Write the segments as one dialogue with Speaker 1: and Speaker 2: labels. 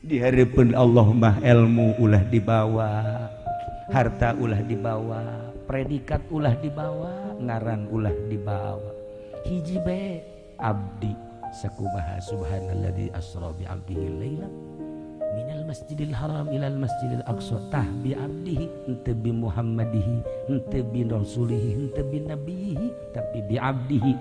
Speaker 1: Di hareupeun Allah mah ilmu ulah dibawa, harta ulah dibawa, predikat ulah dibawa, ngaran ulah dibawa. Hiji be abdi sakumaha subhanalladzi asra bi abdihi lailan minal masjidil haram ilal masjidil aqsa tah bi abdihi henteu bi muhammadihi henteu bi rasulihi henteu bi nabihi tapi bi abdihi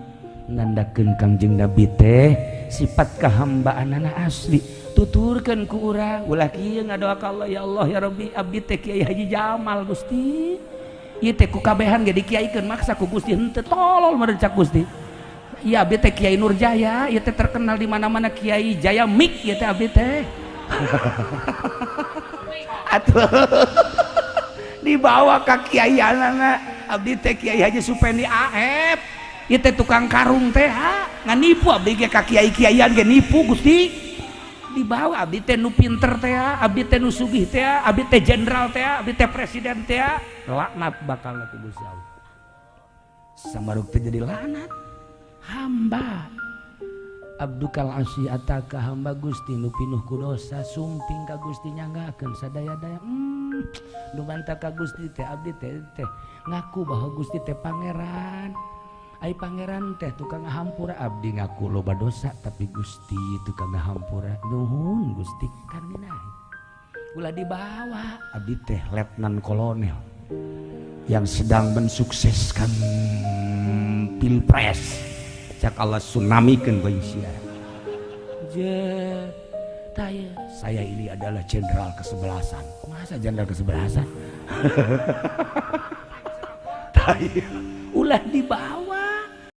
Speaker 1: nandakeun Kangjeng Nabi teh sifat kahambaanana asli tuturkeun ku urang ulah kieu ngadoa ka Allah ya Allah ya Rabbi abdi teh Kiai Haji Jamal Gusti ieu teh ku kabehan ge dikiaikeun maksa ku Gusti henteu tolol meureun cak Gusti. Iya abdi teh Kiai Nurjaya ieu teh terkenal di mana-mana Kiai Jaya Mik ieu teh abdi teh. Atuh dibawa ka kiaianana abdi teh Kiai Haji Supendi AF ieu teh tukang karung teh ha nganipu abdi ge ka kiai-kiaian ge nipu Gusti dibawa abdi teh nu pinter teh abdi teh nu sugih teh abdi teh jenderal teh abdi teh presiden teh laknat bakal ku Gusti Allah samaruk teh jadi laknat hamba abdukal asi ataka hamba Gusti nu pinuh ku dosa sumping ka Gusti nyanggakeun sadaya-daya nu bantah ka Gusti teh abdi teh teh ngaku bahwa Gusti teh pangeran ai pangeran teh tukang ngahampura abdi ngaku loba dosa tapi Gusti tukang ngahampura nuhun Gusti kan minahi ulah dibawa abdi teh letnan kolonel yang sedang mensukseskan pilpres cak Allah tsunamikeun bae sia je taya saya ini adalah jenderal kesebelasan masa jenderal kesebelasan taya ulah dibawa.